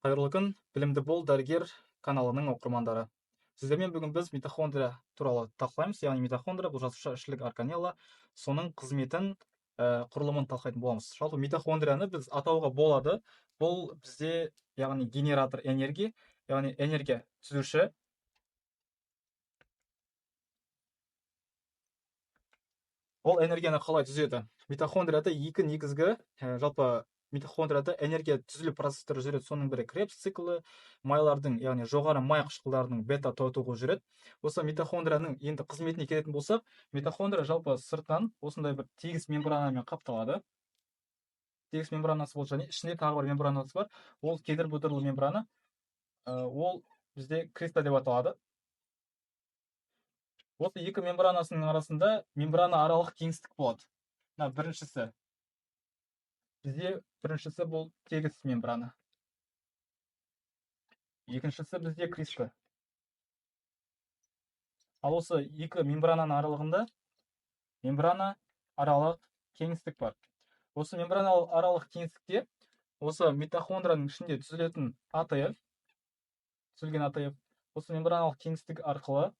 Қайырлы күн, Білімді бол, дәрігер каналының оқырмандары. Сіздермен бүгін біз митохондрия туралы талқылаймыз. Яғни митохондрия бұл жасуша ішілік органелла, соның қызметін, құрылымын талқылайтын боламыз. Жалпы митохондрияны біз атауға болады. Бұл бізде, яғни генератор энергии, яғни энергия түзуші. Ол энергияны қалай түзеді? Митохондрияда екі негізгі, жалпы митохондрияда энергия түзілу процестері жүреді. Соның бірі Кребс циклі, майлардың, яғни жоғары май қышқылдарының бета тотығуы жүреді. Осы митохондрияның енді қызметіне келетін болсақ, митохондрия жалпы сыртынан осындай бір тегіс мембранамен қапталады. Тегіс мембранасы болды және ішінде тағы бір мембранасы бар. Ол кедір-бұдырлы мембрана. Ол бізде криста деп аталады. Осы екі мембранасының арасында мембрана аралық кеңістік болады. Мына біріншісі. Бізде біріншісі бұл тегіс мембрана. Екіншісі бізде криста. Ал осы екі мембрананың аралығында мембрана аралық кеңістік бар. Осы мембрана аралық кеңістікте осы митохондрияның ішінде түзілетін АТФ, түзілген АТФ, осы мембраналық кеңістік арқылы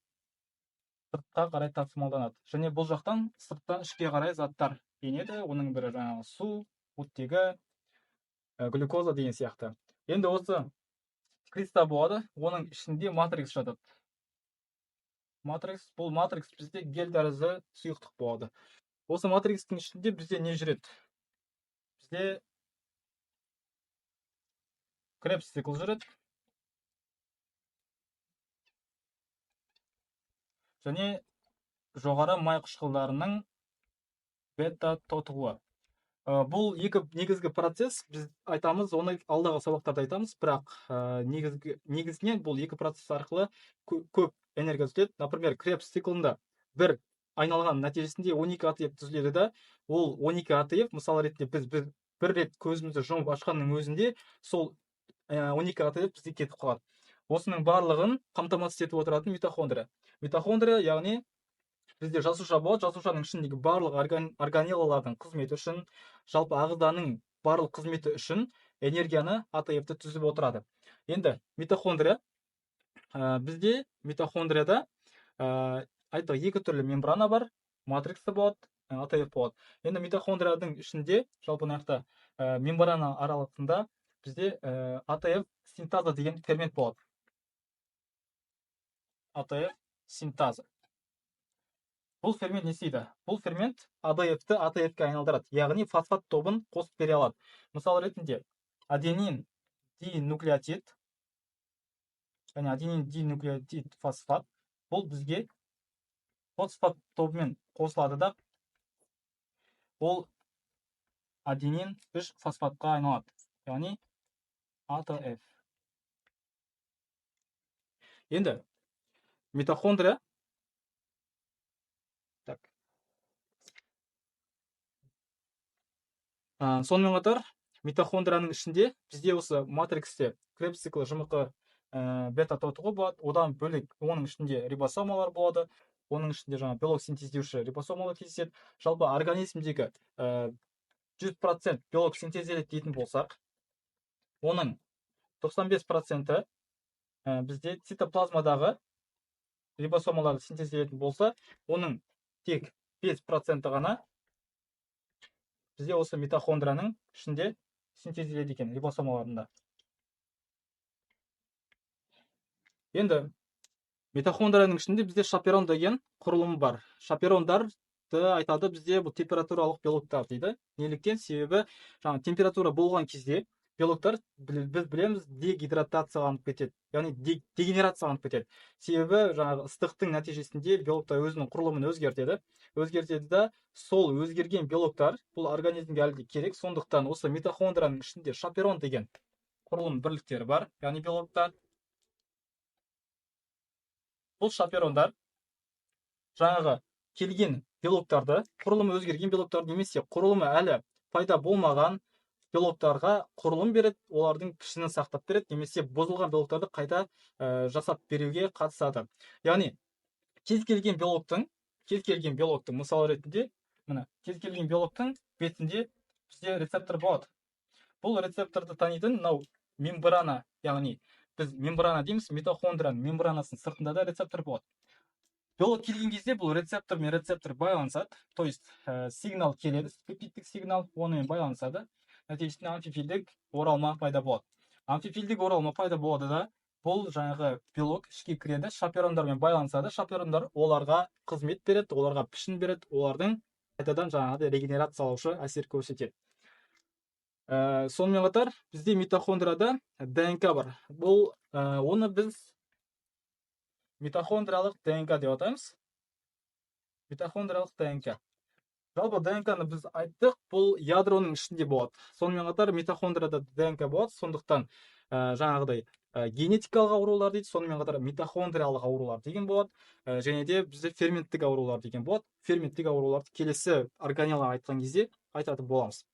сыртқа қарай тасымалданады. Және бұл жақтан сырттан ішке қарай заттар енеді. Оның бірі жаңағы су, оттегі, глюкоза деген сияқты. Енді осы криста болады, оның ішінде матрикс жатады. Матрикс, бұл матрикс бізде гель тәрізді сұйықтық болады. Осы матрикстің ішінде бізде не жүреді? Бізде Кребс цикл жүреді. Және жоғары май қышқылдарының бета тотығуы. Бұл екі негізгі процесс, біз айтамыз, оны алдағы сабақтарда айтамыз, бірақ негізінен бұл екі процесс арқылы көп энергия түзіледі. Например, Кребс циклында бір айналған нәтижесінде 12 АТФ түзіледі да, ол 12 АТФ, мысал ретінде біз бір рет көзімізді жұмып ашқанның өзінде сол 12 АТФ бізде кетіп қалады. Осының барлығын қамтамасыз етіп отыратын митохондрия. Митохондрия, яғни бізде жасуша болады, жасушаның ішіндегі барлық органеллалардың қызметі үшін, жалпы ағзаның барлық қызметі үшін энергияны АТФ-ті түзіп отырады. Енді митохондрия, бізде митохондрияда, айттық, екі түрлі мембрана бар, матриксы болады, АТФ болады. Енді митохондрияның ішінде, жалпы мына жақта, мембрана аралығында бізде, АТФ синтаза деген фермент болады. АТФ синтаза. Бұл фермент не істейді? Бұл фермент АДФ-ті АТФ-ке айналдырады, яғни фосфат тобын қосып бере алады. Мысал ретінде аденин динуклеотид, яғни аденин динуклеотид фосфат, бұл бізге фосфат тобымен қосылады да, ол аденин 3 фосфатқа айналады, яғни АТФ. Енді митохондрия. Так. Сонымен қатар митохондрияның ішінде бізде осы матриксте Кребс циклі ЖМҚ, бета тотығы болады. Одан бөлек оның ішінде рибосомалар болады. Оның ішінде жаңа белок синтездеуші рибосомалар кездеседі. Жалпы организмдегі, 100% белок синтезделеді дейтін болсақ, оның 95%, бізде цитоплазмадағы рибосомалар синтезделетін болса, оның тек 5% ғана бізде осы митохондрияның ішінде синтезделеді екен, рибосомаларында. Енді митохондрияның ішінде бізде шаперон деген құрылым бар. Шаперондарды айтады бізде бұл температуралық белоктар дейді. Неліктен? Себебі жаңа температура болған кезде белоктар біз білеміз дегидратацияланып кетеді, яғни дегенерацияланып кетеді. Себебі жаңағы ыстықтың нәтижесінде белоктар өзінің құрылымын өзгертеді. Өзгертеді да, сол өзгерген белоктар бұл организмге әлі де керек. Сондықтан осы митохондрияның ішінде шаперон деген құрылым бірліктері бар, яғни белоктар. Бұл шаперондар жаңағы келген белоктарды, құрылымы өзгерген белоктарды немесе құрылымы әлі пайда болмаған белоктарға құрылым береді, олардың пішінін сақтап береді, немесе бұзылған белоктарды қайта, жасап беруге қатысады. Яғни кез келген белоктың, кез келген белоктың мысал ретінде, міне, кез келген белоктың бетінде бізде рецептор болады. Бұл рецепторды танитын мынау Мембрана, яғни біз мембрана дейміз, митохондрияның мембранасының сыртында да рецептор болады. Белок келген кезде бұл рецептор мен рецептор байланысады, то есть сигнал келеді, пептидтік сигнал, онымен байланысады. Нәтижесінде амфифилдік оралма пайда болады. Амфифилдік оралма пайда болады да, бұл жаңағы белок ішке кіреді, шаперондармен байланысады. Шаперондар оларға қызмет береді, оларға пішін береді, олардың қайтадан жаңағыдай регенерациялаушы әсер көрсетеді. Сонымен қатар бізде митохондрияда ДНК бар. Бұл оны біз митохондриялық ДНК деп атаймыз. Митохондриялық ДНК. Жалпы ДНК-ны біз айттық, бұл ядроның ішінде болады. Сонымен қатар митохондрияда ДНК болады, сондықтан жаңағыдай генетикалық аурулар дейді, сонымен қатар митохондриялық аурулар деген болады, және де бізде ферменттік аурулар деген болады. Ферменттік ауруларды келесі органелла айтқан кезде айтатын боламыз.